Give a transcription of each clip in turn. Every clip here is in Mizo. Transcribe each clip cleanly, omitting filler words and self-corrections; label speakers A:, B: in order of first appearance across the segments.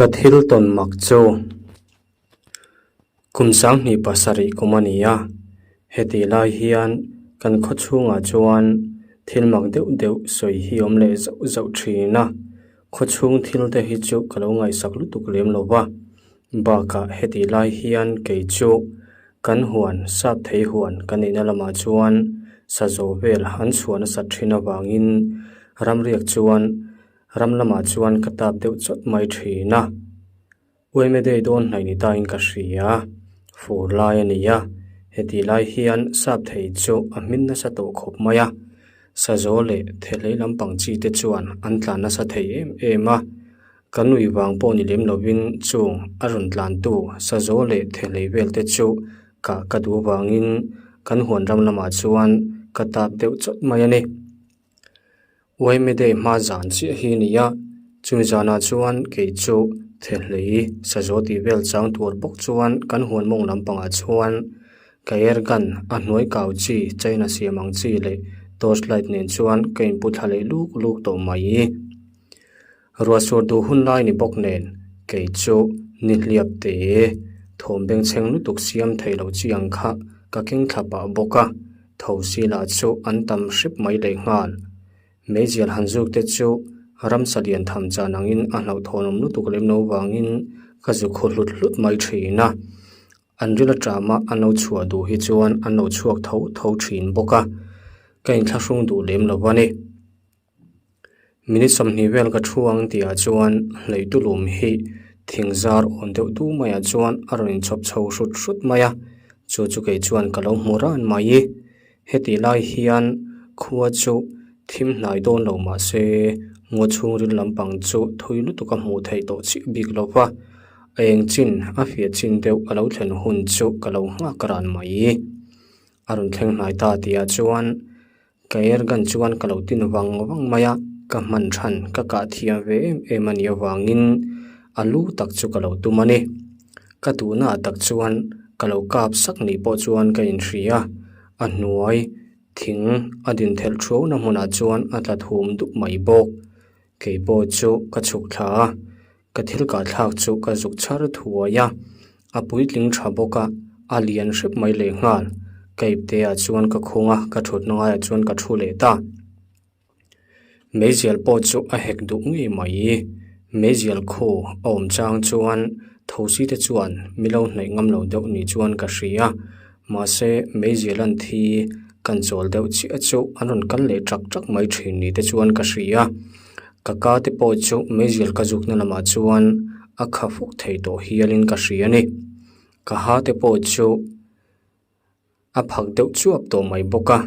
A: Ka thil tawn mak chu kum 27 kum a ni a, hetih lai hian kan khaw chhungah chuan thil mak deuh deuh sawi hi a awm leh zauh zauh thin a, khaw chhung thil te hi chu ka lo ngaihsak lutuk lem lo va, bakah hetih lai hian kei chu kan huan sap thei huan ka nihna lamah chuan sazaw vel an chhuah nasat thin avangin ramriak chuan Ram lamah chuan ka tap deuh chawt mai thin a, Uaime day dawn hnaih ni tain ka hria, fur lai a ni a, hetih lai hian sap thei chu a hmin nasa tawh khawp mai a, sazaw leh thehlei lampang chi te chuan an tlan nasa thei em em a, ka nui vang pawh ni lem lovin chung a rawn tlantu sazaw leh thehlei vel te chu kah ka duh vangin kan huan ram lamah chuan ka tap deuh chawt mai a ni. Uaime day hma zan chiah hi a ni a, chumi zanah chuan kei chu thehlei sazaw tih vel chang tur bawk chuan kan huan mawng lampangah chuan ka air gun a hnuai kau chi China siam ang chi leh torch light nen chuan ka inpu thla leh luk luk tawh mai. Ruah sur duh hun lai ni bawk nen kei chu nihliap te thawm bengchheng lutuk siam thei lo chi ang kha ka keng thla pah bawk a, tho sila chu an tam hrep mai leh nghal. Meizial han zuk te chu ramsa lian tham chan angin a hlauhthawnawm lutuk lem lo vangin ka zu khu hlut hlut mai thin a, an ril atama an lo chhuah duh hi chuan an lo chhuak tho tho thin bawk a, ka inthlahrung duh lem lo a ni. Minute 20 vel ka thu ang tihah chuan hleih tulum hi thing zar awn deuh du maiah chuan a rawn inchhawp chho hrut hrut mai a, chu chu kei chuan ka lo hmu ran mai. Hetih lai hian khua chu thim hnai dawn lo mah se ngaw chhungril lampang chu thui lutuk a hmuh theih tawh chiah bik lo va, a eng chin a fiah chin deuh a lo thlen hun chu ka lo nghak ran mai. A rawn thleng hnai ta tihah chuan Ka air gun chuan ka lo tin vang vang mai a, ka hman than ka kah thiam ve em em a nih avangin a lu tak chu ka lo tum a ni. Ka duhnaah tak chuan ka lo kap sak nih pawh chuan ka inhria a, a hnuai thing a din thelh thuauna hmunah chuan a tla thum dup mai bawk. Kei pawh chu ka chhuk thla a, ka thil kah thlak chu ka zuk chhar thuai a, a puitling tha bawk a, a lian hrep mai leh nghal. Ka ipte ah chuan ka khung a, ka thutna ngaiah chuan ka thu leh ta. Meizial pawh chu a hek duh ngei mai. Meizial khu a awm chang chuan thosi te chuan mi lo hnaih ngam lo deuh ni chuan ka hria. Mahse meizial an thi kan chawl deuh chiah chu an rawn kal leh ṭak ṭak mai ṭhin ni te chuan ka hria. Ka ka te pawh chu meizial ka zukna lamah chuan a kha fuk thei tawh hialin ka hria a ni. Ka ha te pawh chu a phak deuh chuap tawh mai bawk a,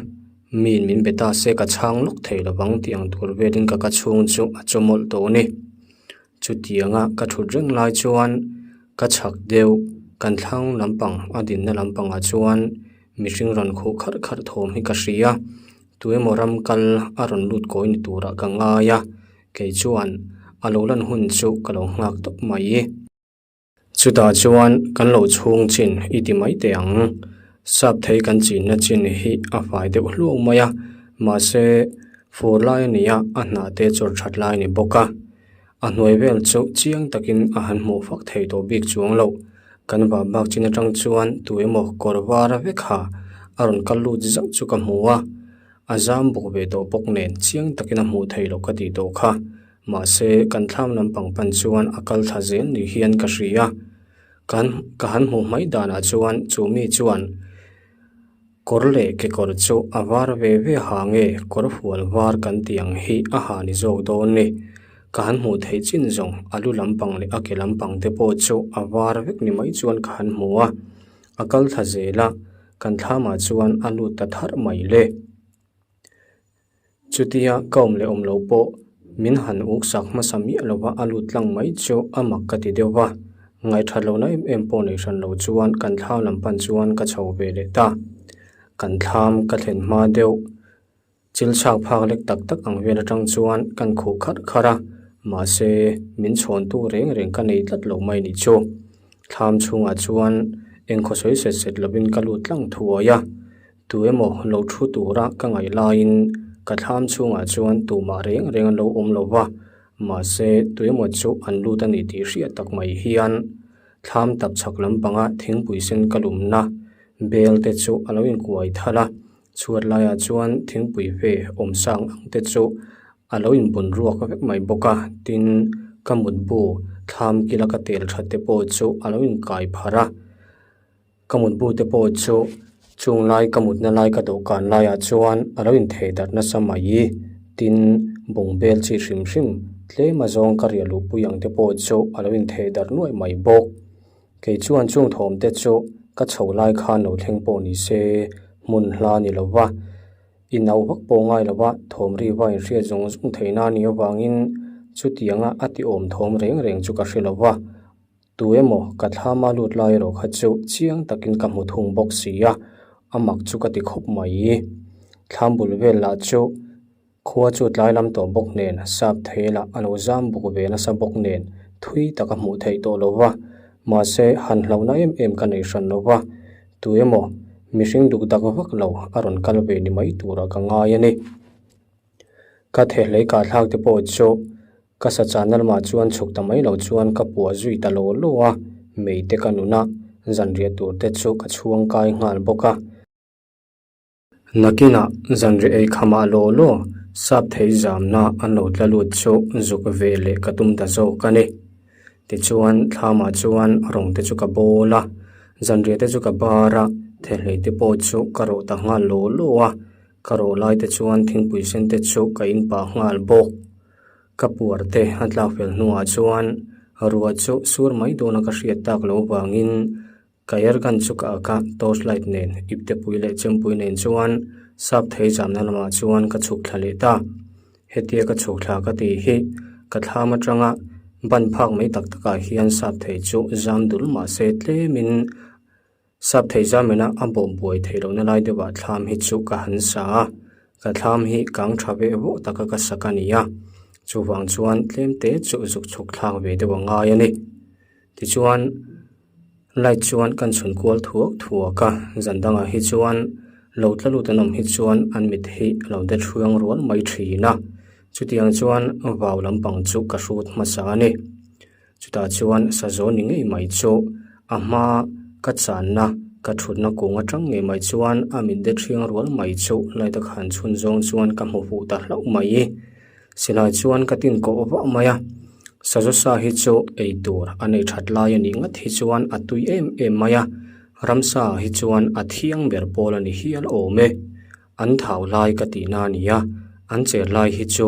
A: miin min be ta se ka chhang lawk thei lovang tih ang tur velin ka ka chhung chu a chaw mawlh tawh a ni. Chutianga ka thut reng lai chuan ka chhak deuh kan thlang lampang a dinna lampangah chuan mihring rawn khuh kharh kharh thawm hi ka hria. Tuemaw ram kal a rawn lut kawi ni turah ka ngai a, kei chuan a lo lan hun chu ka lo nghak tawp mai. Chutah chuan kan lo chhung chin i ti mai teh ang. Sap thei kan chinna chin hi a fai deuh hluau mai a, mahse fur lai a ni a, a hnah te chawr that lai a ni bawk a. A hnuai vel chu chiang takin a han hmuh fak thei tawh bik chuang lo. Kan vah bak chin atang chuan tu emaw kawr var a vek ha a rawn kal lut zauh chu ka hmu a, a zam bawk ve tawh bawk nen chiang takin a hmuh theih loh ka tih tawh kha. Mahse kan thlam lampang pan chuan a kal thla zel ni hian ka hria. Kan ka han hmuh hmaih danah chuan chu mi chuan kawr leh kekawr chu a var ve ve ha nge kawr fual var kan tih ang hi a ha ni zawk dawn ni. Ka han hmuh theih chin zawng a lu lampang leh a ke lampang te pawh chu a var vek ni mai chuan ka han hmu a, a kal thla zel a, kan thlamah chuan a lut ta tharh mai le. Chutia ka awm leh awm lo pawh min han uk sak hmasa miah lova a lut tlang mai chu a mak ka ti deuh va, ngaihthat lohna em em pawh nei hran lo chuan kan thlam lam pan chuan ka chho ve leh ta. Kan thlam ka thlen hma deuh chil chhak phak lek tak tak ang vel atang chuan kan khuh kharh kharh a, mahse min chhawntu reng reng ka nei tlat lo mai nih chu. Thlam chhungah chuan engkhaw sawi set set lovin ka lut tlang thuai a. Tu emaw lo thu tura ka ngaih laiin ka thlam chhungah chuan tumah reng reng an lo awm lo va, Mahse, tuemaw chu an lut a ni tih hriat tak mai hian thlam tap chhak lampanga thingpui sen ka lumna bel te chu a lo inkuai thalh a, chhuat laiah chuan thingpui ve awm sang ang te chu a lo inbun ruak vek mai bawk a, tin ka mutbu thlam kila ka tel that te pawh chu a lo inkai pharh a. Ka mutbu te pawh chu chung lai ka mutna lai ka dawhkan laiah chuan a lo inthei darh nasa mai. Tin, bungbel chi hrim hrim tlem a zawng ka riah luhpui ang te pawh chu a lo inthei darh nuaih mai bawk. Kei chuan chung thawm te chu ka chho lai khan lo thleng pawh ni se hmun hla ni lo va, inauh vak pawh ngai lo va thawm ri va inhriat zawng zawng theihna a nih avangin chutianga a ti awm thawm reng reng chu ka hre lo va. Tu emaw ka thlama lut lai erawh kha chu chiang takin ka hmu thung bawk si a, a mak chu ka ti khawp mai. Thlam bul vel lah chu khua chu tlai lam tawh bawk nen sap thei lah a lo zam buk ve nasa bawk nen thui tak a hmuh theih tawh lo va, mahse han hlauhna em em ka nei hran lo va, tu emaw mihring duk dak vak lo a rawn kal ve ni mai turah ka ngai a ni. Ka thehlei kahthlak te pawh chu Ka sa chahna lamah chuan chhuk ta mai lo chuan ka puah zui ta law law a, mei te ka nun a, zanriah tur te chu ka chhuang kai nghal bawk a. Nakinah zanriah ei khamah law law sap thei zamna an lo tla lut chu zuk ve leh ka tum ta zawk a ni. Tichuan thlamah chuan rawng te chu ka bawl a, zanriah te chu ka bar a, thehlei te pawh chu ka rawh ta nghal law law a, ka rawh lai te chuan thingpui sen te chu ka in pah nghal bawk. Ka puar te a tlak fel hnuah chuan ruah chu sur mai dawna ka hriat tak loh vangin ka air gun chu ka ak a, torch light nen iptepui leh chempui nen chuan sap thei zamna lamah chuan ka chhuk thla leh ta. Hetia ka chhuk thla ka tih hi ka thlam atanga ban phak mai tak takah hian sap thei chu zam dul mahse tlemin Sap thei zamena a bawh buai theih lohna lai deuhah thlam hi chu ka han sa a, ka thlam hi kang tha veh vawh taka ka sak a ni a, chuvang chuan tlem te chu zuk chhuk thlak ve deuh a ngai a ni. Tichuan light chuan kan chhun kual thuak thuak a, zan dangah hi chuan lo tla lut an awm hi chuan an mit hi a lo de thluang rual mai thin a, chutiang chuan vau lampang chu ka hrut hmasa a ni. Chutah chuan sazaw ni ngei mai chu a hma ka channa ka thutna kung atang ngei mai chuan a mit de thiang rual mai chu light a khan chhun zawng chuan ka hmu fuh ta hlauh mai. Silai chuan ka tin kawh vah mai a, sazaw sa hi chu ei tur a nei that lai a nih ngat hi chuan a tui em em mai a, ramsa hi chuan a thiang ber pawl a ni hial awm e. An thau lai ka tihna a ni a, an cher lai hi chu.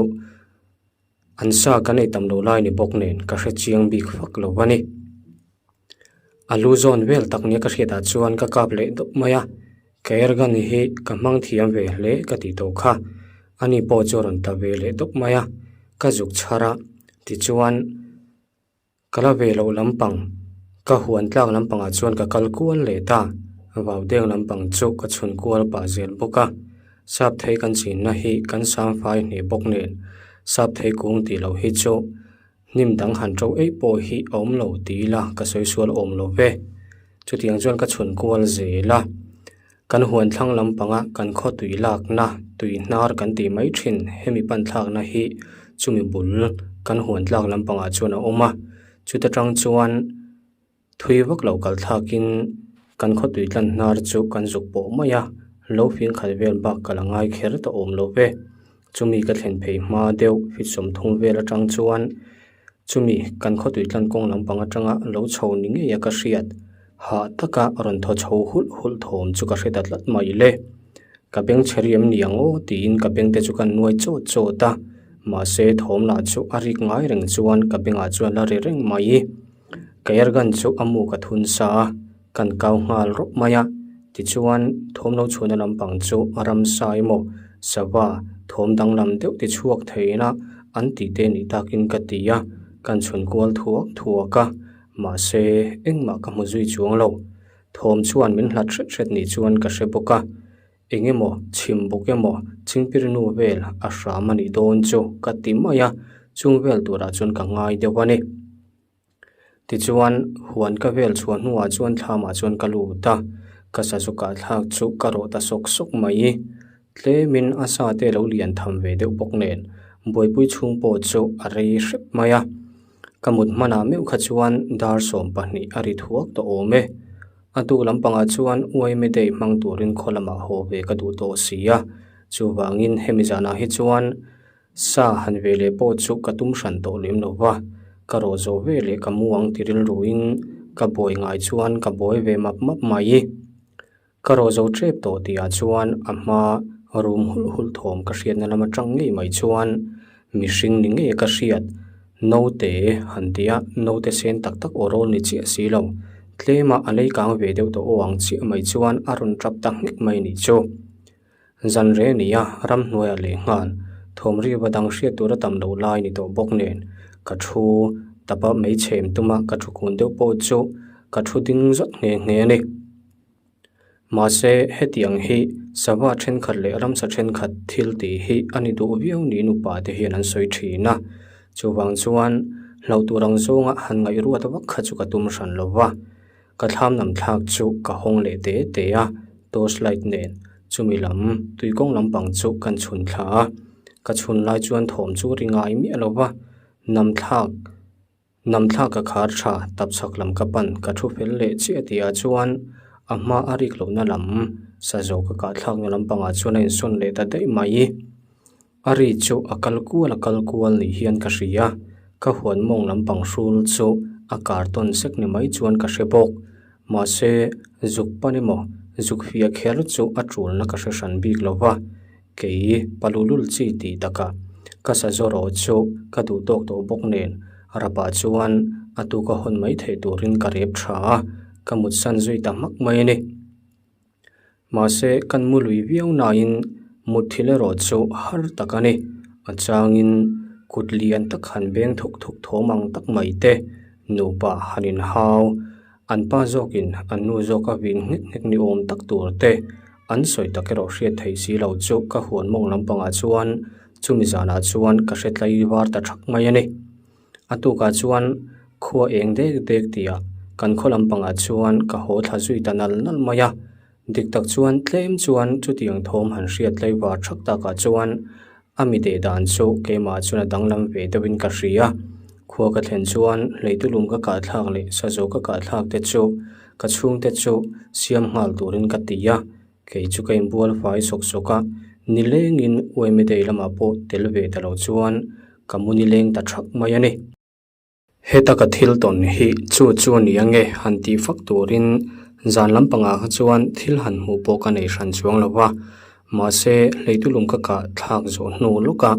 A: An sa kan ei tam lo lai ni bawk nen ka hre chiang bik fak lo a ni. A lu zawn vel tak nia ka hriatah chuan ka kap leh deuh mai a, ka airgun hi ka hmang thiam ve hle ka tih tawh kha. Ani pawh chu a rawn ta ve leh deuh mai a, ka zuk chhar a, tichuan. Ka la ve loh lampang, ka huan tlak lampangah chuan ka kal kual leh ta. Vau deng lampang chu ka chhun kual pah zel bawk a. Sap thei kan chinna hi kan sang fai hneh bawk nen, sap thei kung tih loh hi chu hnim dang han ṭo eih pawh hi a awm lo ti ila ka sawi sual awm lo ve. Chutiang chuan ka chhun kual zel a. Kan huan thlang lampanga kan khaw tui lakna, tui hnar kan tih mai thin hemi pan thlakna hi chumi bul kan huan tlak lampangah chuan a awm a, chuta tang chuan thui vak lo kal thlakin kan khaw tui tlan hnar chu kan zuk pawh mai a, lo fing khat vel bak ka la ngai kher ta awm lo ve. Chumi ka thlen phei hma deuh feet 30 vel atang chuan Chumi kan khawtui tlan kawng lampang atanga lo chho ni ngei a ka hriat. Hah taka rawn thaw chho hulh hulh thawm chu ka hre ta tlat mai le. Ka beng chhe riam ni ang aw tiin ka beng te chu ka nuai chawt chawt a, mahse thawm lah chu a rik ngai reng chuan ka bengah chuan la ri reng mai. Ka airgun chu a mu ka thun sa a, kan kau nghal rawp mai a, tichuan thawm lo chhuahna lampang chu ramsa emaw sava thawm danglam deuh ti chhuak theihna an tih te nih takin ka ti a, kan chhun kual thuak thuak a, mahse engmah ka hmu zui chuang lo. Thawm chuan min hlat hret hret nih chuan ka hre bawk a, eng emaw chhim buk emaw chingpirinu vel a hram a nih dawn chu ka ti mai a, chung vel turah chuan ka ngai deuh a ni. Tichuan, huan ka vel chhuah hnuah chuan thlamah chuan ka lut a, ka sazu kahthlak chu ka rawh ta sawk sawk mai. Tlemin a sa te lo lian tham ve deuh bawk nen, Buaipui chhung pawh chu a rei hrep mai a. Ka mut hmanah meuh kha chuan dar 12 a ri thuak tawh awm e. A tuk lampangah chuan Uaime Day hmang turin khaw lamah haw ve ka duh tawh si a. Chuvangin hemi zanah hi chuan sa han ve leh pawh chu ka tum hran tawh lem lo va. Ka rawh zawh ve leh ka mu ang ti rilruin ka buai ngai chuan ka buai ve map map mai. Ka rawh zo tep tawh tihah chuan a hma rum hulh hulh thawm ka hriatna lam atang ngei mai chuan mihring ni ngei ka hriat naute han ti a, naute sen tak tak aw rawl ni chiah si lo. Tlema a lei kang ve deuh tawh aw ang chiah mai chuan a rawn tap ta nghek mai nih chu. Zan reh a ni a, ramhnuaiah leh nghal thawm riva dang hriat tur a tam loh lai ni tawh bawk nen ka thu tapa mei chhem tuma ka thu kun deuh pawh chu ka thu ding zawt nghe nghe a ni. Mahse, hetiang hi sava thenkhat leh ramsa thenkhat thil tih hi a ni duh viau niin upa te hian an sawi thin a. Chuvang chuan hlauh tur ang zawnga han ngaihruat vak kha chu ka tum hran lo va. Ka thlam lam thlak chu ka hawng leh te te a, torch light nen chumi lam tuikawng lampang chu kan chhun thla a. Ka chhun lai chuan thawm chu ri ngai miah lo va, nam thlak. Namthlak ka khar tha, tapchhak lam ka pan, ka thu fel leh chiah tihah chuan a hma a rik lohna lam sazaw ka kahthlakna lampangah chuan a insawn leh ta daih mai. A ri chu a kal kual a kal kual ni hian ka hria, ka huan mawng lampang hrul chu a kar tawn sek ni mai chuan ka hre bawk. Mahse, zuk pan emaw zuk fiah kher chu a tulna ka hre hran bik lo va. Kei palulul chi tih takah ka sazaw rawh chu ka duh tawk tawh bawk nen rapah chuan a tuka hawn mai theih turin ka rep tha a, ka mutsan zui ta hmak mai a ni. Mahse kan mu lui viau nain mutthilh erawh chu har tak a ni. A changin kut lian tak han beng thuk thuk thawm ang tak mai te nupa han inhau. An pa zawkin an nu zawk a vin nghek nghek ni awm tak tur te an sawi tak erawh hriat theih si lo chu ka huan mawng lampangah chuan chumi zanah chuan ka hre tlai var ta thak mai a ni. A tukah chuan khua eng dek dek tihah kan khaw lampangah chuan ka haw thla zui ta nal nal mai a. Dik tak chuan tlem chuan chutiang thawm han hriat tlai var thak takah chuan A mi deh dan chu keimah chuan a danglam ve deuhin ka hria. Khua ka thlen chuan hleitulum ka kahthlak leh sazaw ka kahthlak te chu ka chhungte chu siam nghal turin ka ti a. Kei chu ka inbual fai sawk sawk a, nilengin uaime dei lamah pawh tel ve ta lo chuan ka mu nileng ta thak mai a ni. Heta ka thil tawn hi chu chu a ni ange han tih fak turin zan lampangah kha chuan thil han hmuh pawh ka nei hran chuang lo va, mahse hleitulum ka kah thlak zawh hnu lawka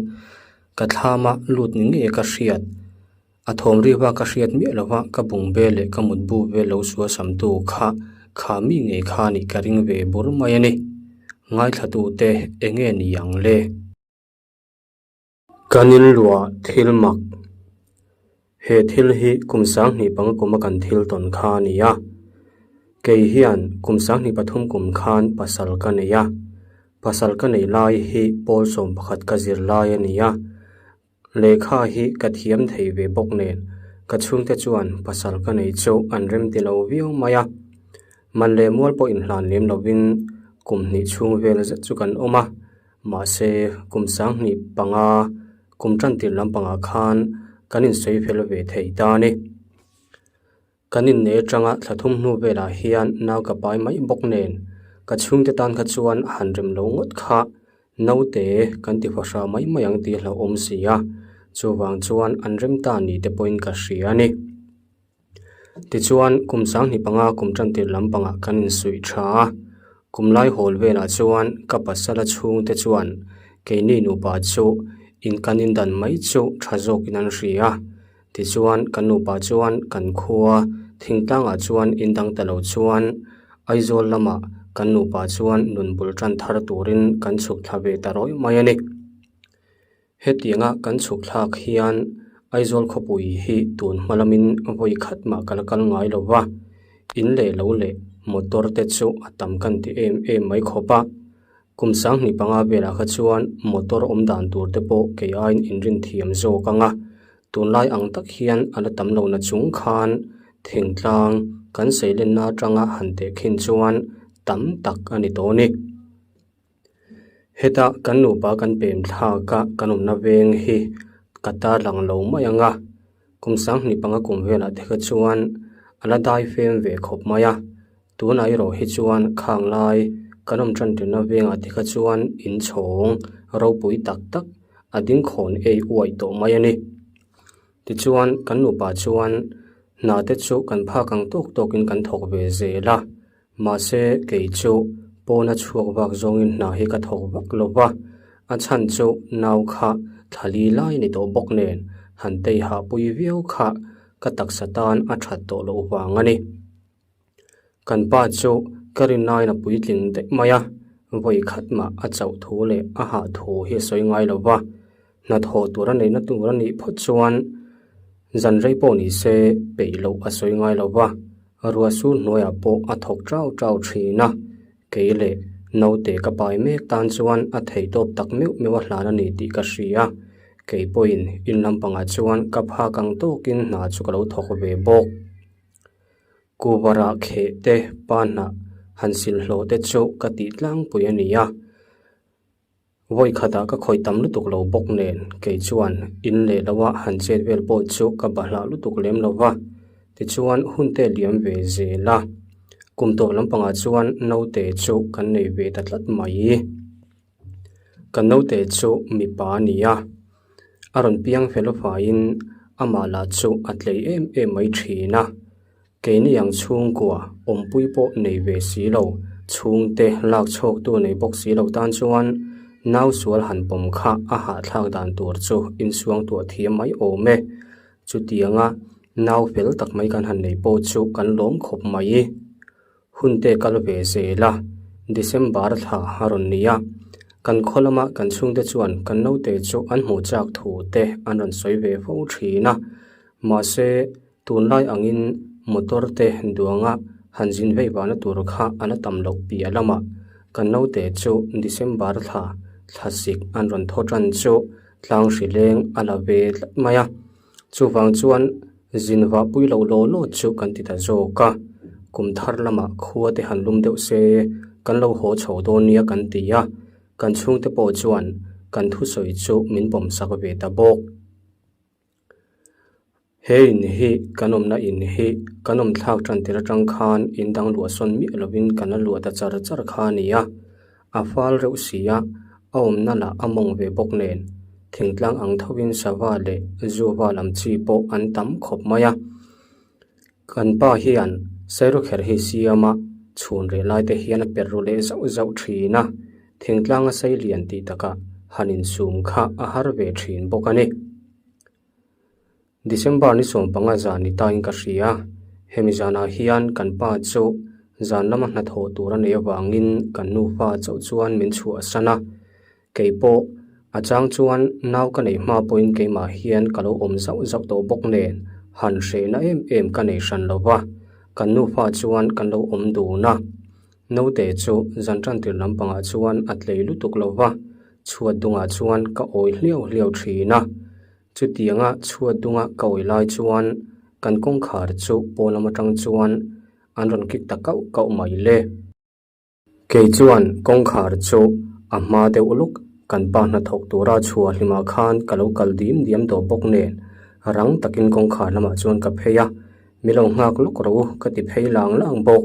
A: ka thlama lut ni ngei ka hriat, a thawm riva ka hriat miah lo va ka bung vel leh ka mutbu vel lo sual samtu kha kha mi ngei kha nih ka ring ve bur mai a ni. Ngaithlatute enge ni ang le? Kan inluah thil mak. He thil hi kum 25 kuma kan thil tawn kha a ni a. Kei hian kum 23 kum khan pasal ka nei a. Pasal ka nei lai hi pawl 11 ka zir lai a ni a. Lehkha hi ka thiam thei ve bawk nen ka chhungte chuan pasal ka nei chu an rem ti lo viau mai a. Man leh mual pawh inhlan lem lovin kum hnih chhung vel zet chu kan awm a. Mahse, kum 25 kum tantir lampangah khan kan insawi fel ve thei ta a ni. Kan inneih atanga thla thum hnu velah hian nau ka pai mai bawk nen ka chhungte tan kha chuan han rem lo ngawt kha naute kan ti fahra mai mai ang tih hlauhawm si a, chuvang chuan an rem ta ni te pawhin ka hria a ni. Tichuan, kum 25 kum tantir lampangah kan insuih tha a, kum lai hawl velah chuan ka pasala chhungte chuan keini nupa chu in kan indan mai chu tha zawkin an hria a. Tichuan, kan nupa chuan kan khua thingtlangah chuan indang ta lo chuan Aizawl lamah kan nupa chuan nun bul tan thar turin kan chhuk thla ve ta rawih mai a ni. Hetianga kan chhuk thlak hian Aizawl khawpui hi tun hma lamin vawi khat mah ka la kal ngai lo va, in leh lo leh motor te chu a tam kan ti em em mai khawp a. Kum 25 velah kha chuan motor awm dan tur te pawh kei aiin inrin thiam zawk ang a, tunlai ang tak hian a la tam lohna chung khan thingtlang kan seilenna atanga han tehkhin chuan tam tak a ni tawh a ni. Heta kan nupa kan pem thlak a kan awmna veng hi ka tarlang lo mai ang a, kum 2005 kum velah te kha chuan a la dai fem ve khawp mai a, tunah erawh hi chuan khang lai kan awm tan tirna vengah te kha chuan inchhawng ropui tak tak a ding khawn ei uaih tawh mai a ni. Tichuan kan nupa chuan hna te chu kan phak ang tawk tawkin kan thawk ve zel a. Mahse, kei chu pawna chhuak vak zawngin hna hi ka thawk vak lo va, a chhan chu nau kha thla li lai ni tawh bawk nen han tei hah pui viau kha ka taksa tan a that tawh loh vang a ni. Kan pa chu ka rinnain a puitling daih mai a, vawi khat mah a chauh thu leh a hah thu hi a sawi ngai lo va, hnathawh tur a neihna tur a nih phawt chuan zan rei pawh ni se peih loh a sawi ngai lo va, ruah sur hnuaiah pawh a thawk chau chau thin a, kei leh naute ka pai mek tan chuan a theihtawp tak meuh meuh a hlan a ni tih ka hria, kei pawhin in lampangah chuan ka phak ang tawkin hna chu ka lo thawk ve bawk. Kuvarah kheh te pa hnah han silhlawh te chu ka tih tlangpui a ni a. Vawi khatah ka khawih tam lutuk lo bawk nen kei chuan in leh lo a han chet vel pawh chu ka bahlah lutuk lem lo va, tichuan hun te liam ve zel a. Kum tawp lampangah chuan naute chu kan nei ve ta tlat mai. Kan naute chu mipa a ni a, a rawn piang fel faiin amah lah chu a tlei em em mai thin a. Keini ang chhungkua awmpui pawh nei ve si lo, chhungte lak chhawktu nei bawk si lo tan chuan nau sual han pawm kha a hahthlak dan tur chu insuang tuah thiam mai awm e. Chutianga nau fel tak mai kan han nei pawh chu kan lawm khawp mai. Hunte kal ve zel a, December thla a rawn ni a, kan khaw lama kan chhungte chuan kan naute chu an hmuh chak thu te an rawn sawi ve fo thin a, mahse Tunlai angin motor te duanga han zin vei vahna tur kha a la tam loh piah lamah kan naute chu December thla thlasik an rawn thaw tan chu tlang hri leng a la ve tlat mai a. Chuvang chuan zin vah pui loh law law chu kan ti ta zawk a, kum thar lamah khua te han lum deuh se kan lo haw chho dawn nia kan ti a, kan chhungte pawh chuan kan thusawi chu min pawmsak ve ta bawk. He in hi kan awmna in hi kan awm thlak tan tir atang khan in dang luah sawn miah lovin kan la luah ta char char kha a ni a, a fal reuh si a, a awmna lah a mawng ve bawk nen thingtlang ang thovin sava leh zuva lam chi pawh an tam khawp mai a. Kan pa hian sairawkherh hi siam a, chhun reh lai te hian a per ru leh zauh zauh thin a, thingtlanga sei lian tih takah han insum kha a har ve thin bawk a ni. December ni 15 zan ni tain ka hria, hemi zanah hian kan pa chu zan lama hnathawh tur a neih avangin kan nufa chauh chuan min chhuahsan a, Kei pawh a chang chuan nau ka neih hma pawhin keimah hian ka lo awm zauh zauh tawh bawk nen han hrehna em em ka nei hran lo va, kan nufa chuan kan lo awm dun a. Naute chu zan tantir lampangah chuan a tlei lutuk lo va, chhuat dungah chuan ka awi hliau hliau thin a. Chutianga chhuat dunga ka awi lai chuan kan kawngkhar chu pawn lam atang chuan an rawn kik ta kauh kauh mai le. Kei chuan kawngkhar chu a hma deuh luk kan pa hnathawk tura chhuah hlimah khan ka lo kal dim diam tawh bawk nen rang takin kawngkhar lamah chuan ka phei a, mi lo nghak lawk ro ka ti phei lang lang bawk.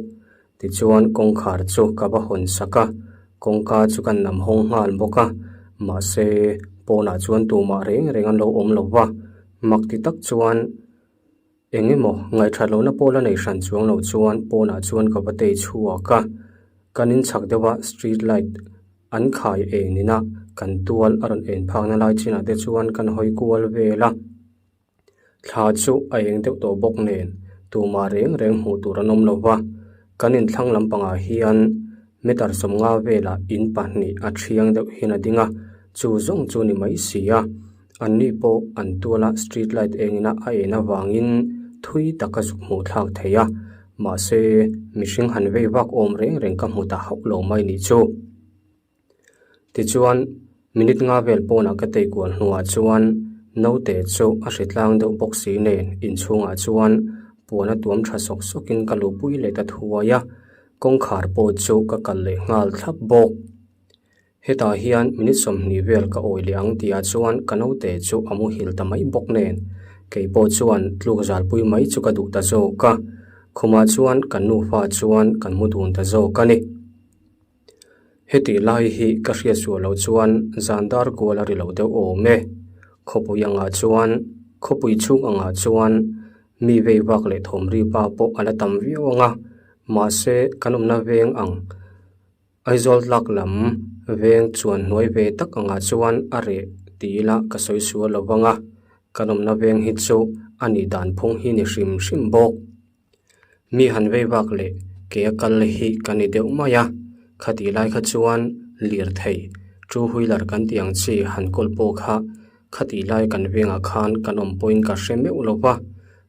A: Tichuan kawngkhar chu ka va hawn sak a, kawngka chu kan nam hawng nghal bawk a, mahse pawnah chuan tumah reng reng an lo awm lo va, mak ti tak chuan Eng emaw ngaihthat lohna pawh la nei hran chuang lo chuan pawnah chuan ka va tei chhuak a, kan in chhak deuha street light an khai eng ina kan tual a rawn en phakna lai chinah te chuan kan hawi kual vel a, thla chu a eng deuh tawh bawk nen tumah reng reng hmuh tur an awm lo va, kan inthlang lampangah hian meter 50 velah in pahnih a thiang deuh hian a ding a, chu zawng chu ni mai si a. Anni pawh an tuala street light engina a en avangin thui taka zuk hmuh thlak thei a, mahse mihring han vei vak awm reng reng ka hmu ta hauh lo mai nih chu. Tichuan minute nga vel pawnah ka tei kual hnuah chuan naute chu a hri tlang deuh bawk si nen inchhungah chuan puan a tuam tha sawk sawkin ka luhpui leh ta thuai a, kawngkhar pawh chu ka kal leh nghal thlap bawk. Hetah hian minute 20 vel ka awi leh ang tihah chuan ka naute chu a muhil ta mai bawk nen keipawh chuan tluk zalpui mai chu ka duh ta zawk a, khumah chuan kan nufa chuan kan mu dun ta zawk a ni. Hetih lai hi ka hriat suah loh chuan zan dar kual a ri lo deuh awm e. Khawpui angah chuan khawpui chhung angah chuan mi vei vak leh thawm ri pa pawh a la tam viau ang a, mahse kan awmna veng ang. Aizawl tlak lam veng chuan hnuai ve tak angah chuan a reh ti ila ka sawi sual lo vang a, kan awmna veng hi chu a nih dan phung hi ni hrim hrim bawk. Mi han vei vak leh ke a kal hi ka ni deuh mai a, khatih lai kha chuan lirthei two wheeler kan tih ang chi han kawl pawh kha khatih lai kan vengah khan kan awm pawhin ka hre meuh lo va,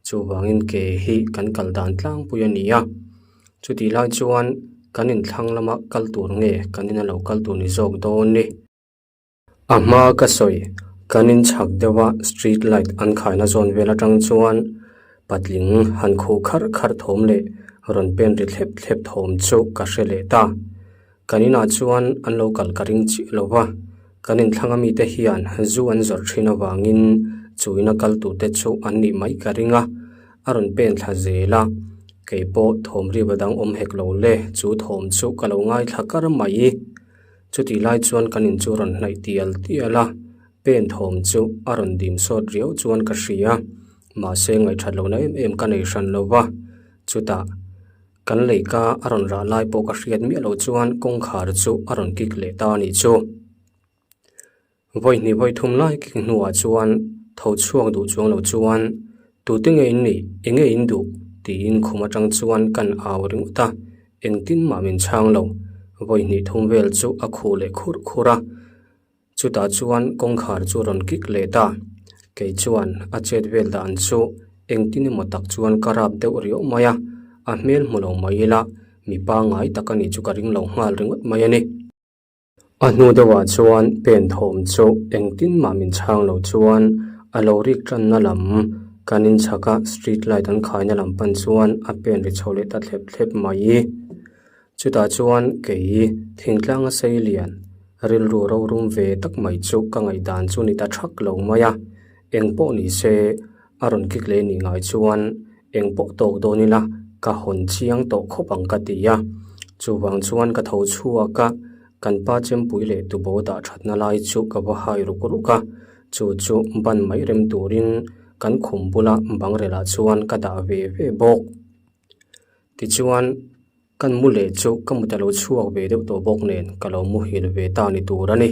A: chuvangin ke hi kan kal dan tlangpui a ni a. Chutih lai chuan kan inthlang lama kal tur nge kan ina lo kal tur ni zawk dawn ni. A hma ka sawi, kan inchhak deuha street light an khaina zawn vel atang chuan patling han khuh kharh kharh thawm leh rawn pen ri thlep thlep thawm chu ka hre leh ta. Kan inah chuan an lo kal ka ring chiah lo va, kan inthlang a mite hian zu an zawrh thin avangin chu ina kal turte chu an nih mai ka ring a, a rawn pen thla zel a, kei pawh thawm riva dang awm hek lo le, chu thawm chu ka lo ngaithla kar mai. Chutih lai chuan kan in chu rawn hnaih tial tial a, pen thawm chu a rawn dim sawt riau chuan ka hria, mahse ngaihthat lohna em em ka nei hran lo va, chutah. Kan leika a rawn rah lai pawh ka hriat miah loh chuan kawngkhar chu a rawn kik leh ta a nih chu. Vawi hnih vawi thum lai kik hnuah chuan tho chhuak duh chuang lo chuan tute nge in nih, eng nge in duh tiin khum atang chuan kan au ringawt a, engtin mah min chhang lo. Vawi hnih thum vel chu a khuh leh khurh khurh a. Chutah chuan kawngkhar chu rawn kik leh ta. Kei chuan a chet vel dan chu engtin emaw tak chuan ka rap deuh riau mai a, a hmel hmu lo mai ila mi pangngai tak a nih chu ka ring lo nghal ringawt mai a ni. A hnu deuhah chuan pen thawm chu engtin mah min chhang lo chuan a lo rik tanna lam kan inchhaka street light an khaina lam pan chuan a pen ri chho leh ta thlep thlep mai. Chutah chuan kei thingtlanga sei lian rilru rorum ve tak mai chu ka ngaihdan chu ni ta thak lo mai a, eng pawh ni se a rawn kik leh nih ngai chuan eng pawh tawk dawn ila ka hawn chiang tawh khawp ang ka ti a. Chuvang chuan ka tho chhuak a, kan pa chempui leh tubo dah thatna lai chu ka va hai ruk ruk a, chu chu ban mai rem turin kan khum bula bangrelah chuan ka dah ve ve bawk. Tichuan, kan mu leh chu ka mut a lo chhuak ve deuh tawh bawk nen ka lo muhil ve ta ni tur a ni.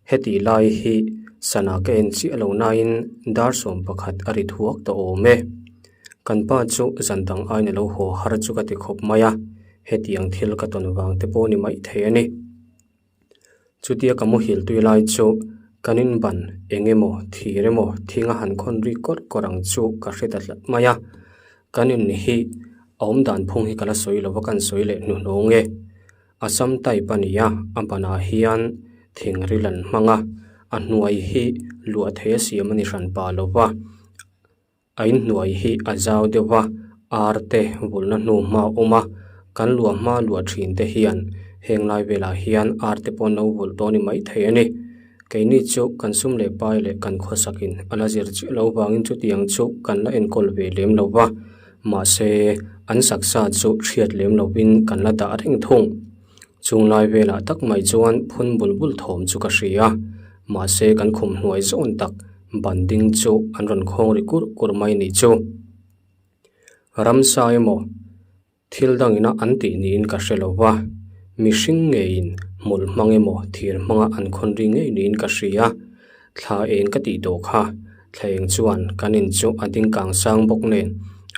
A: Hetih lai hi sana ka en chiah lo nain dar 11 a ri thuak tawh awm e. Kan pa chu zan dang aiin a lo haw har chu ka ti khawp mai a, hetiang thil ka tawn vang te pawh ni maithei a ni. Chutia ka muhil tui lai chu kan inban eng emaw thir emaw thing a han khawn ri kawrh kawrh ang chu ka hre ta tlat mai a. Kan in hi a awm dan phung hi ka la sawi lova kan sawi leh hnuhnawng e. Assam type a ni a, a banah hian thing ril an hmang a, a hnuai hi luah thei a siam a ni hran pah lova. A inhnuai hi a zau deuh a, ar te vulna hnu hma a awm a, kan luah hma luah thin te hian heng lai velah hian ar te pawh an lo vulh dawn ni maithei a ni. Keini chu kan sum leh pai leh kan khawsakin a la zir chiah lo vangin chutiang chu kan la enkawl ve lem lo va, mahse an saksa chu hriat lem lovin kan la dah reng thung. Chung lai velah tak mai chuan phun bul bul thawm chu ka hria, mahse kan khum hnuai zawn tak ban ding chu an rawn khawng ri kurh kurh mai nih chu. Ramsa emaw thil dangina an tih niin ka hre lo va, mihring ngeiin hmul hmang emaw thir hmanga an khawn ri ngei niin ka hria. Thla eng ka tih tawh kha, thla eng chuan kan in chu a ding kang sang bawk nen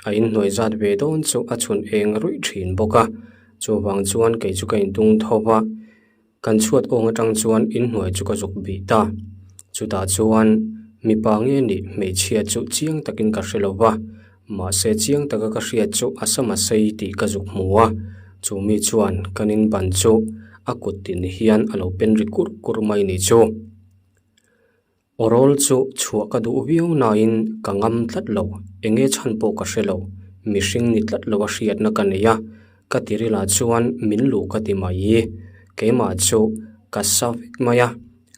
A: a inhnuai zat ve dawn chu a chhun eng ruih thin bawk a. Chuvang chuan kei chu ka intung tho va, kan chhuat awng atang chuan inhnuai chu ka zuk bih ta. Chutah chuan mipa nge nih hmeichhia chu chiang takin ka hre lo va, mahse chiang taka ka hriat chu a sama sei tih ka zuk hmu a. Chu mi chuan kan inban chu a kut tin hian a lo pen ri kurh kurh mai ni chu. Awrawl chu chhuah ka duh viau nain ka ngam tlat lo, enge chhan pawh ka hre lo, mihring ni tlat lo a hriatna ka nei a, ka tirilah chuan min luh ka ti mai. Keimah chu Ka sa vek mai a,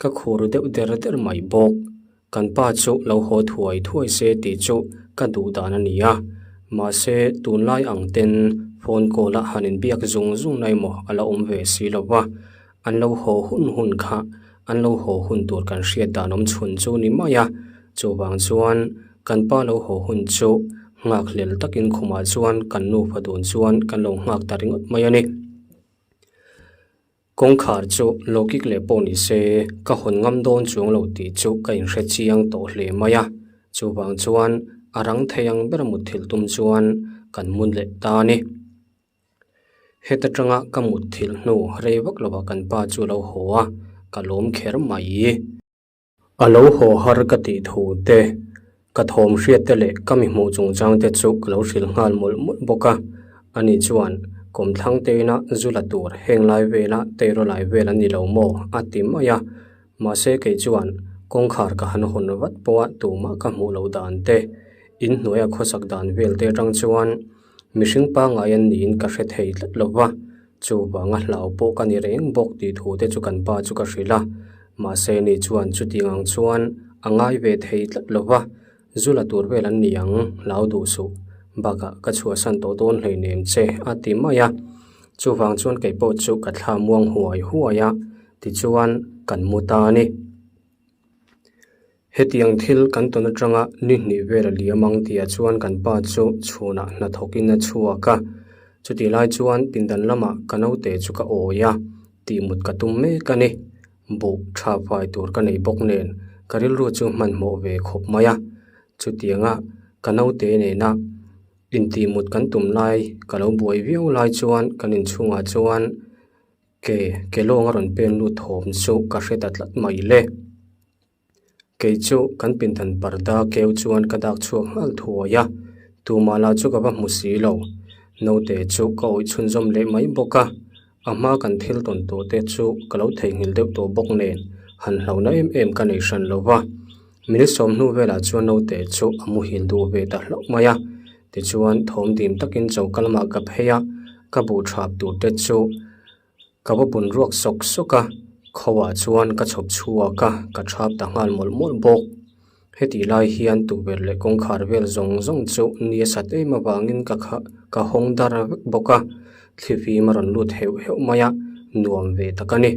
A: ka khur deuh der der mai bawk. Kan pa chu lo haw thuai thuai se tih chu ka duh dan a ni a, mahse tunlai ang ten phone call a han inbiak zung zung na emaw a la awm ve si lo va, an lo haw hun hun kha an lo haw hun tur kan hriat dan awm chhun chu ni mai a, chuvang chuan kan pa lo haw hun chu nghak hlel takin khumah chuan kan nufa dun chuan kan lo nghak ta ringawt mai a ni. Kawngkhar chu lawkik leh pawh ni se ka hawn ngam dawn chuang lo tih chu ka inhre chiang tawh hle mai a, chuvang chuan a rang thei ang ber mutthilh tum chuan kan mu leh ta a ni. Heta tanga ka mutthilh hnu rei vak lovah kan pa chu a lo haw a, ka lawm kher mai. A lo haw har ka tih thu te, ka thawm hriat te leh ka mi hmuh chungchang te chu ka lo hrilh nghal mawlh mawlh bawk a. Ani chuan, Kawmthlang te ina zu la tur heng lai vela teiraw lai vel an ni lo maw? a ti mai a. Mahse kei chuan kawngkhar ka han hawn vat pawha tumah ka hmuh loh dan te, inhnuaia khawsak dan vel te atang chuan mihring pangngai an niin ka hre thei tlat lo va. Chuvanga hlau pawh ka ni reng bawk tih thu te chu kan pa chu ka hrilh a, mahse ni chuan chutiang ang chuan a ngai ve thei tlat lo va, zu la tur vel an ni ang, hlau duh suh, bakah ka chhuahsan tawh dawn hleinem che a ti mai a. Chuvang chuan kei pawh chu ka thla muang huai huai a, tichuan kan mu ta a ni. Hetiang thil kan tawn atanga ni hnih vel a liam ang tihah chuan kan pa chu chhunah hnathawkin a chhuak a. Chutih lai chuan pindan lamah ka naute chu ka awi a, tihmut ka tum mek a ni. Buh tha fai tur ka nei bawk nen ka rilru chu hmanhmawh ve khawp mai a. Chutianga ka naute nena intihmut kan tum lai ka lo buai viau lai chuan kan inchhungah chuan Ke, ke lawng a rawn pen lut thawm chu ka hre ta tlat mai le. Kei chu kan pindan parda keu chuan ka dak chhuak nghal thuai a, tumah lah chu ka va hmu si lo. Naute chu ka awih chhunzawm leh mai bawk a, a hma kan thil tawn tawh te chu ka lo theihnghilh deuh tawh bawk nen han hlauhna em em ka nei hran lo va. Minute sawm hnu velah chuan naute chu a muhil duh ve ta hlauh mai a, tichuan thawm dim takin choka lamah ka phei a, ka buh thap tur te chu ka va bun ruak sawk sawk a, khawah chuan ka chhawp chhuak a, ka thap ta nghal mawlh mawlh bawk. Hetih lai hian tukverh leh kawngkhar vel zawng zawng chu ni a sat em avangin ka kha ka hawng dar vek bawk a, thlifim a rawn lut heuh heuh mai a, nuam ve tak a ni.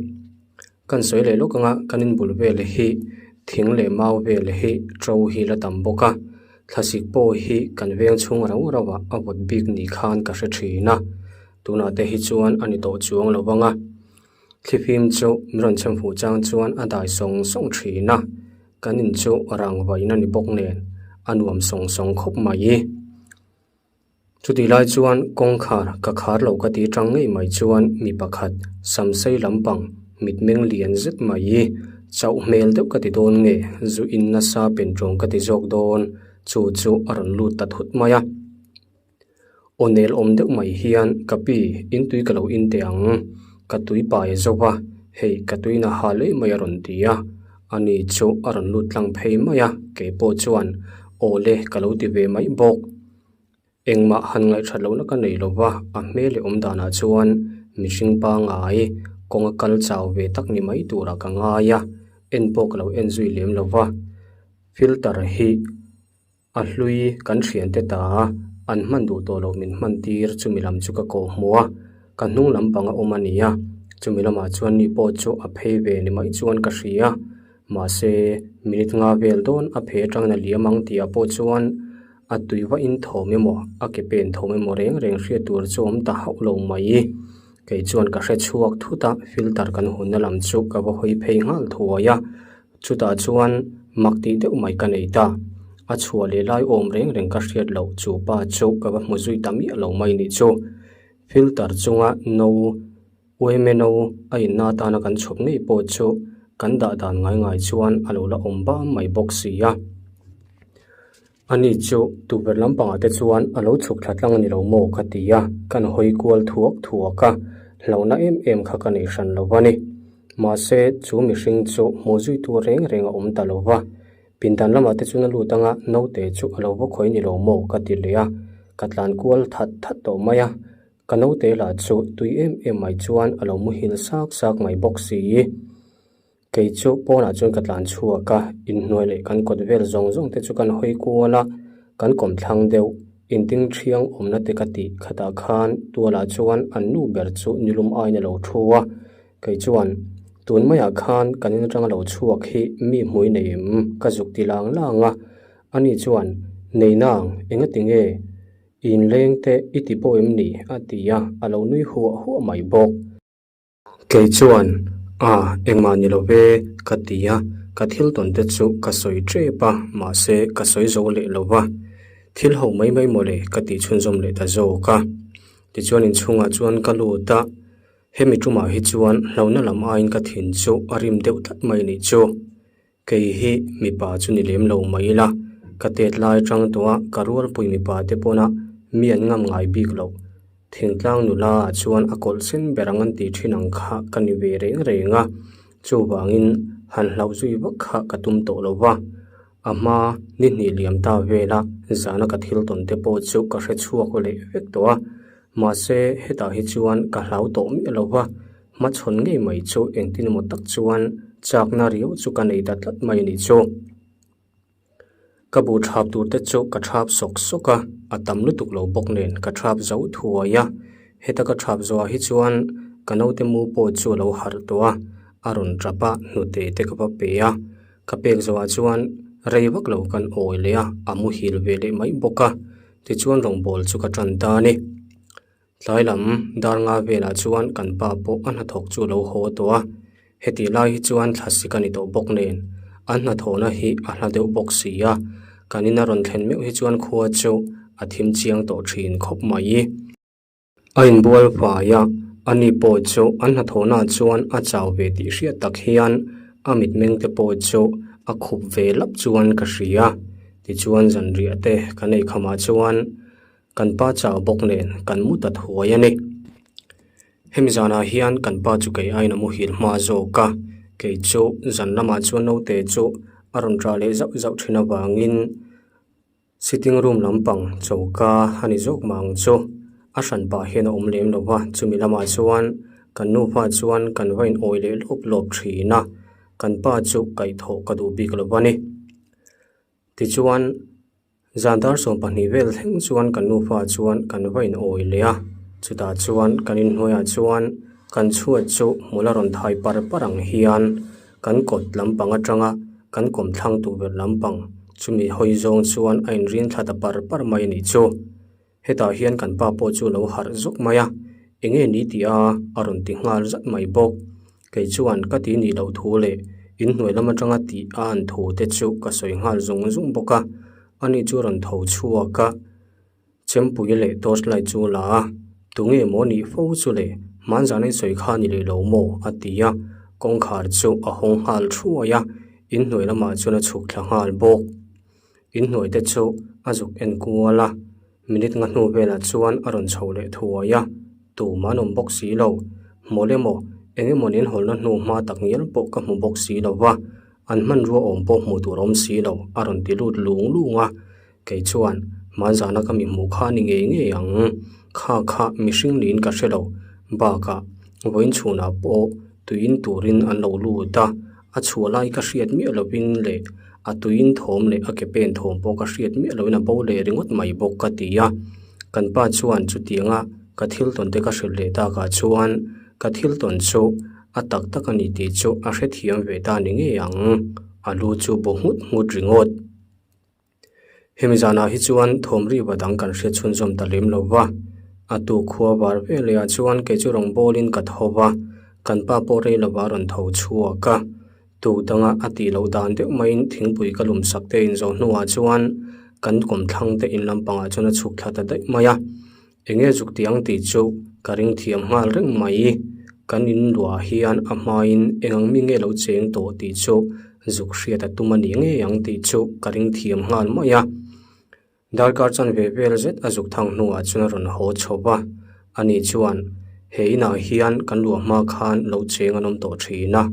A: Kan sawi leh lawk anga kan inbul vel hi thing leh mau vel hi to hi la tam bawk a, thlasik pawh hi kan veng chhung rau rau ah a vawt bik ni khan ka hre thin a, tunah te hi chuan a ni tawh chuang lo vang a, thlifim chu min rawn chhem fuh chang chuan a dai sawng sawng thin a, kan in chu rang vain a ni bawk nen a nuam sawng sawng khawp mai. Chutih lai chuan kawngkhar ka khar lo ka ti tang ngei mai chuan mi pakhat samsei lampang mitmeng lian zet mai hi chauh hmel deuh ka ti dawn nge zu in nasa pen tawng ka ti zawk dawn chu chu a rawn lut ta thut mai a. Aw nel awm deuh mai hian ka pi in tui ka lo in teh ang ka tui pai zo va hei ka tui na ha leh mai a rawn ti a ani chu a rawn lut tlang phei mai a keipawh chuan aw le ka lo ti ve mai bawk. Engmah han ngaihthat lohna ka nei lo va, a hmel leh awm danah chuan mihring pangngai kawnga kal chau ve tak ni mai turah ka ngai a, en pawh ka lo en zui lem lo va. Filter hi a hlui kan thiante ta an hman duh tawh loh min hman tir chumi lam chu ka kawh hmu a, ka hnung lampang a awm a ni a, chumi lamah chuan ni pawh chu a phei ve ni mai chuan ka hria. Mahse minute nga vel dawn a phei atangin a liam ang tih ah pawh chuan a tui va in thawm emaw a ke pen thawm emaw reng reng hriat tur chu awm ta hauh lo mai. Kei chuan ka hre chhuak thut a, filter kan hunna lam chu ka va hawi phei nghal thuai a, chutah chuan mak tih deuh mai ka nei ta. A chhuah leh lai awm reng reng ka hriat loh chu pa chu ka va hmu zui ta miah lo mai nih chu. Filter chunga no Uemeno a inna atana kan chhawp ngei pawh chu kan dah dan ngai ngai chuan a lo la awm bam mai bawk si a. Ani chu tukverh lampangah te chuan a lo chhuk thla tlang a ni lo maw ka ti a, kan hawi kual thuak thuak a, hlauhna em em kha ka nei hran lo va ni. Mahse, chu mihring chu hmuh zui tur reng reng a awm ta lo va. Pindan lamah te chuan a lut anga naute chu a lo va khawi ni lo maw ka ti leh a, ka tlan kual that that tawh mai a. Ka naute lah chu tui em em mai chuan a lo muhil sak sak mai bawk si. Kei chu pawnah chuan ka tlan chhuak a, inhnuai leh kan kawt vel zawng zawng te chu kan hawi kual a, kan kawmthlang deuh inting thiang awmna te ka tih khatah khan tualah chuan an nu ber chu nilum aiin a lo thu a, kei chuan tun maiah khan kan in atanga lo chhuak hi mi hmui nei em ka zuk ti lang lang a, ani chuan nei nang engati nge i inleng te i ti pawh em ni a ti a, a lo nui huah huah mai bawk. Kei chuan, A, engmah ni lo ve, ka ti a, ka thil tawn te chu ka sawi tep a, mahse ka sawi zo leh lo va. Thil ho mai mai mawle ka tih chhunzawm leh ta zawk a. Tichuan inchhungah chuan ka lut a, hemi tumah hi chuan hlauhna lam aiin ka thin chu a rim deuh tlat mai nih chu. Kei hi mipa chu ni lem lo mai ila, ka tet lai atang tawha ka rualpui mipa te pawna mi an ngam ngai bik loh. Thingtlang nula ah chuan a kawlh sen ber ang an tih thin ang kha ka ni ve reng reng a, chuvangin han hlauh zui vak kha ka tum tawh lo va. A hma ni hnih liam ta vela zana ka thil tawn te pawh chu ka hre chhuak leh vek tawh a, mahse hetah hi chuan ka hlau tawh miah lo va. Hmachhawn ngei mai chu engtin emaw tak chuan chakna riau chu ka nei ta tlat mai a nih chu. Ka bu thap tur te chu ka thap sawk sawk a, a tam lutuk lo bawk nen ka thap zo thuai a. Heta ka thap zawhah hi chuan ka naute mu pawh chu a lo harh tawh a, a rawn tap a, hnute te ka va pe a. Ka pek zawhah chuan rei vak lo kan awi leh a, a muhil ve leh mai bawk a. Tichuan rawngbawl chu ka tan ta a ni. Tlai lam dar nga velah chuan kan pa pawh a hnathawk chu a lo haw tawh a, hetih lai hi chuan thlasik a ni tawh bawk nen an hnathawhna hi a hla deuh bawk si a, kan ina rawn thlen meuh hi chuan khua chu a thim chiang tawh thin khawp mai. A inbual fai a, ani pawh chu an hnathawhnaah chuan a chau ve tih hriat tak hian a mitmeng te pawh chu a khup ve lap chuan ka hria. Tichuan zanriah te kan ei khamah chuan Kan pa chau bawk nen kan mu ta thuai a ni. Hemi zanah hian kan pa chu kei aiin a muhil hma zawk a, kei chu zan lamah chuan naute chu a rawn ṭah leh zauh zauh ṭhin avangin sitting room lampang choka a ni zawk mah ang chu a hran pah hian a awm lem lo va, chumi lamah chuan kan nufa chuan kan va in awi leh lawp lawp ṭhin a, kan pa chu kaihthawh ka duh bik lo va ni. Tichuan. Zan dar 12 vel thleng chuan kan nufa chuan kan va in awi leh a, chutah chuan kan inhnuaiah chuan kan chhuat chu hmul a rawn thai par par ang hian kan kawt lampang atanga kan kawmthlang tukverh lampang chumi hawi zawng chuan a inrin thla ta par par mai a nih chu. Hetah hian kan pa pawh chu a lo harh zawk mai a, enge ni tih a a rawn ti nghal zat mai bawk. Kei chuan ka ti nih loh thu leh inhnuai lam atanga tih a an thu te chu ka sawi nghal zung zung bawk a, ani chu a rawn tho chhuak a, chempui leh torch light chu a la a, tunge maw nih fo chu le, hmanzan a i sawi kha ni leh lo maw a ti a, kawngkhar chu a hawng nghal thuai a, inhnuai lamah chuan a chhuk thla nghal bawk. Inhnuai te chu a zuk en kual a, minute nga hnu velah chuan a rawn chho leh thuai a, tumah an awm bawk si lo. Hmawlh emaw, eng emaw nen hawlna hnu hma tak ngial pawh ka hmu bawk si lo va, an hmanrua awm pawh hmuh tur a awm si lo, a rawn ti lut lung lung a. Kei chuan, Hmanzana ka mi hmuh kha a ni ngei ngei ang, kha kha mihring niin ka hre lo, bakah vawiin chhunah pawh tuiin turin an lo lut a, A chhuah lai ka hriat miah lovin leh a tuiin thawm leh a ke pen thawm pawh ka hriat miah lovin a bo leh ringawt mai bawk ka ti a. Kan pa chuan chutianga ka thil tawn te ka hrilh leh takah chuan ka thil tawn chu a tak tak a ni tih chu a hrethiam ve ta ni ngei ang. A lu chu bu nghut nghut ringawt. Hemi zanah hi chuan thawm riva dang kan hriat chhunzawm ta lem lo va, a tu khua var vel leh ah chuan kei chu rawn bawlin ka tho va, kan pa pawh rei lova rawn tho chhuak a, tu danga a tih loh dan deuh maiin thingpui ka lum sak te inzawh hnuah chuan kan kawmthlang te in lampangah chuan a chhuk thla ta daih mai a. Enge zuk ti ang tih chu ka ring thiam nghal reng mai. Kan in luah hian a hmain eng ang mi nge lo cheng tawh tih chu zuk hriat a tum a ni ngei ang tih chu ka ring thiam nghal mai a. Darkar chan ve vel zet a zuk thang hnuah chuan a rawn haw chho va. Ani chuan he inah hian kan luah hma khan lo cheng an awm tawh thin a,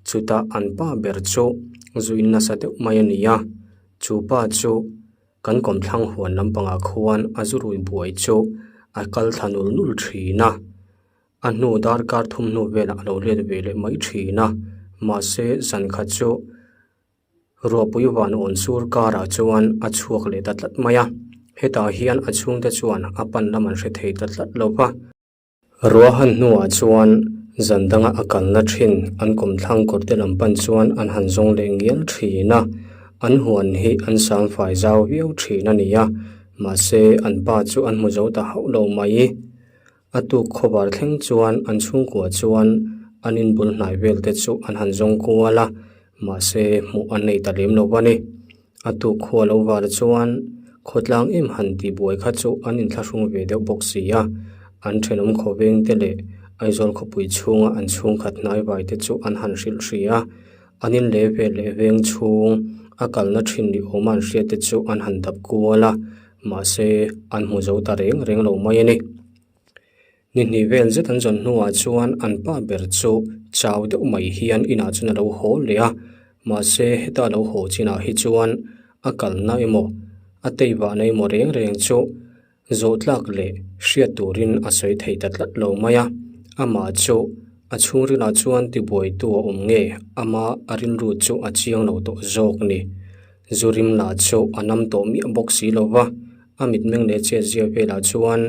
A: chutah an pa ber chu zuin nasa deuh mai a ni a, chu pa chu Kan kawmthlang huan lampangah khuan a zurui buai chu a kal thla nul nul thin a, a hnu darkar thum hnu velah a lo let ve leh mai thin a. Mahse, zan khat chu ruahpui van awn sur karah chuan a chhuak leh ta tlat mai a. Hetah hian a chhungte chuan a pan lam an hre thei ta tlat lo va. Ruahan hnuah chuan zan danga a kalna thin an kawmthlang kawrte lam pan chuan an han zawng leh ngial thin a. An huan hi an sang fai zau viau thin a ni a, mahse an pa chu an hmu zo ta hauh lo mai. A tuk khawvar thleng chuan an chhungkua chuan an inbul hnai vel te chu an han zawng kual a, mahse hmuh an nei ta lem lo a ni. A tuk khua lo var chuan khawtlang em han tih buai kha chu an inthlahrung ve deuh bawk si a, an thenawm khawveng te leh Aizawl khawpui chhunga an chhungkhat hnai vai te chu an han hrilh hri a, an in leh vel leh veng chhung a kalna thin ni awma an hriat te chu an han dap kual a, mahse an hmu zo ta reng reng lo mai a ni. Ni hnih vel zet an zawn hnuah chuan an pa ber chu chau deuh mai hian inah chuan a lo haw leh a, mahse heta a lo haw chinah hi chuan a kalna emaw a tei vahna emaw reng reng chu zawh tlak leh hriat turin a sawi thei ta tlat lo mai a, amah chu a chhungrilah chuan tibuaitu a awm nge ama a rilru chu a chiang lo tawh zawk ni. Zu rim lah chu a nam tawh miah bawk si lo va, a mitmeng leh chet zia velah chuan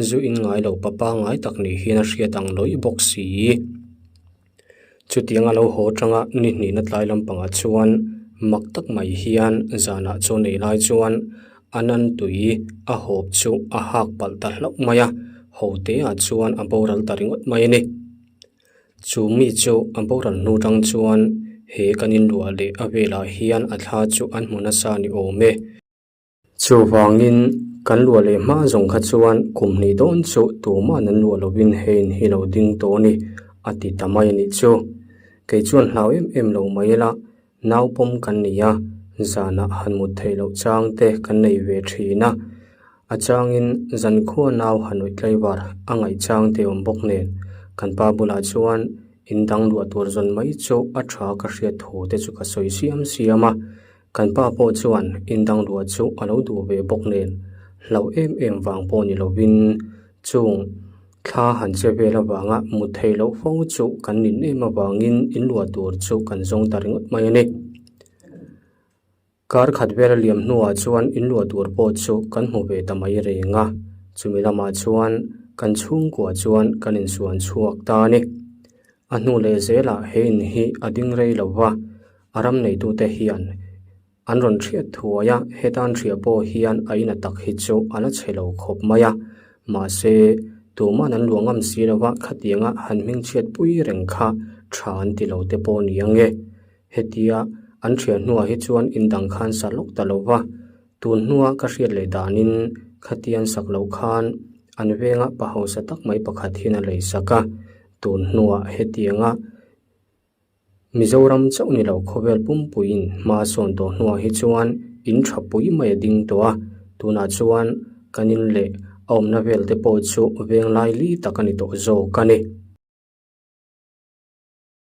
A: zu in ngai lo pa pangngai tak ni hian a hriat ang lawih bawk si. Chutiang a lo haw tanga ni hnihna tlai lampangah chuan mak tak mai hian zanah chaw nei lai chuan a nan tui a hawp chu a hak palh ta hlauh mai a, ho te ah chuan a boral ta ringawt mai a ni. Chu mi chu a boral hnu tang chuan he kan inluah leh a velah hian a thla chu an hmu nasa ni awm e. Chuvangin, kan luah leh hma zawng kha chuan kum hnih dawn chu tuma'n an luah lovin hei in hi lo ding tawh a ni, a ti ta mai a nih chu. Kei chuan hlau em em lo mai ila, nau pawm kan ni a, zanah han mut theih loh chang te kan nei ve thin a. A changin zankhua nau han awih tlaivar a ngaih chang te awm bawk nen, kan pa bulah chuan in dang luah tur zawn mai chu a tha ka hriat thu te chu ka sawi siam siam a. Kan pa pawh chuan indang luah chu a lo duh ve bawk nen, hlauh em em vang pawh ni lovin chung thla han che vel avanga mut theih loh fo chu kan nin em avangin inluah tur chu kan zawng ta ringawt mai a ni. Kar khat vel a liam hnuah chuan inluah tur pawh chu kan hmu ve ta mai reng a, chumi lamah chuan kan chhungkua chuan kan insuan chhuak ta a ni. A hnu leh zelah he in hi a ding rei lo va, a ram neitute hian an rawn hriat thuai a, heta an hriah pawh hian a ina tak hi chu a la chhe lo khawp mai a, mahse tuma'n an luah ngam si lo va, khatianga han hmingchhiat pui reng kha tha an ti lo te pawh ni ang e. Hetia an hriah hnuah hi chuan indang khan sa lawk ta lo va, tun hnua ka hriat leh danin khatian sak loh khan an venga pa hausa tak mai pakhat hian a lei sak a, tun hnuah hetianga Mizoram chauh ni lo khawvel pumpuiin hma sawn tawh hnuah hi chuan in tha pui mai a ding tawh a, tunah chuan kan in leh a awmna vel te pawh chu veng lai li tak a ni tawh zawk a ni.